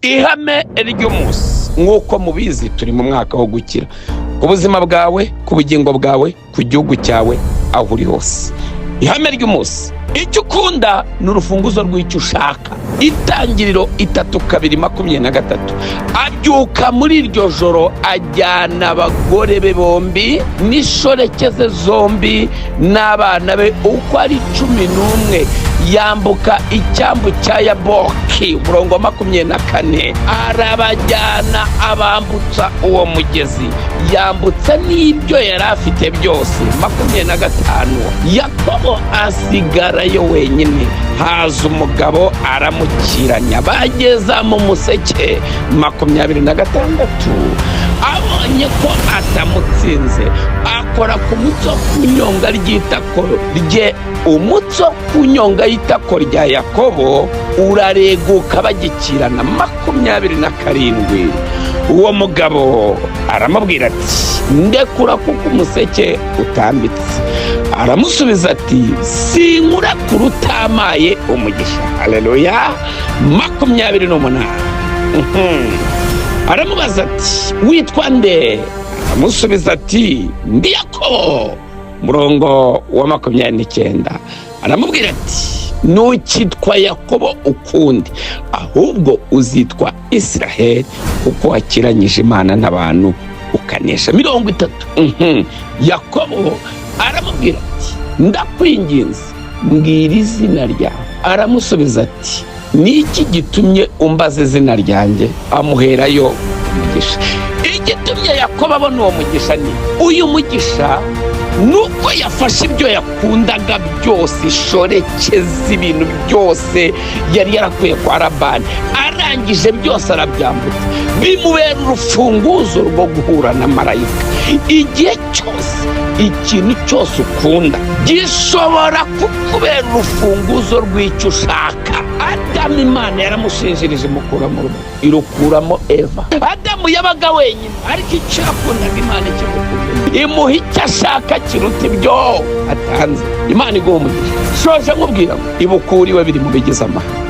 Ihame ry'umunsi, nk'uko mubizi, turi mu mwaka wo gukira ku buzima bwawe, ku bugingo bwawe, ku gihugu cyawe, aho uri hose. Ihame ry'umunsi: icyo ukunda ni urufunguzo rw'icyo ushaka. Itangiriro 3:2-23. Abyuka muri iryo joro, ajyana abagore be bombi n'inshoreke ze zombi n'abana be uko ari 11, yambuka icyambu cya Yaboki. Umurongo wa 24: arabajyana, abambutsa uwo mugezi, yambutsa n'ibyo yari afite byose. 25: Yakobo asigarayo wenyine, haza umugabo aramukiranya, bageza mu museke. 26: abonye ko atamutsinze, akora ku mutsi wo ku nyonga ry'itako rye. Umutsi wo ku nyonga y'itako rya Yakobo urareguka bagikirana. 27: uwo mugabo aramubwira ati: "Ndekura, kuko umuseke utambitse." Aramusubiza ati: "Sinkurekura utampaye umugisha." Haleluya! 28: Aramubaza ati: "Witwa nde?" Aramusubiza ati: "Ndi Yakobo." Murongo wa 29: aramubwira ati: "Ntukitwa Yakobo ukundi, ahubwo uzitwa Israheli, kuko wakiranyije Imana n'abantu ukanesha." 30: Yakobo aramubwira ati: "Ndakwinginze, mbwira izina ryawe." Aramusubiza ati: "Ni iki gitumye umbaza izina ryanjye?" Amuherayo umugisha. Igitumye Yakobo abona uwo mugisha ni uyu mugisha, nuko yafashe ibyo yakundaga byose, inshoreke z'ibintu byose yari yarakuye kwa Labani, arangije byose arabyambutsa, bimubera urufunguzo rwo guhura na marayika. Igihe cyose, ikintu cyose ukunda gishobora kukubera urufunguzo rw'icyo ushaka. Adamu, Imana yaramushinjirije, imukura mu rugo, irukuramo Eva. Adamu yabaga wenyine, ariko icyo yakundaga Imana ikimukunda, imuha icyo ashaka kiruta ibyo atanze. Imana iguha umugisha. Shoje nkubwira ngo ibukuriwe biri mu bigize amahame.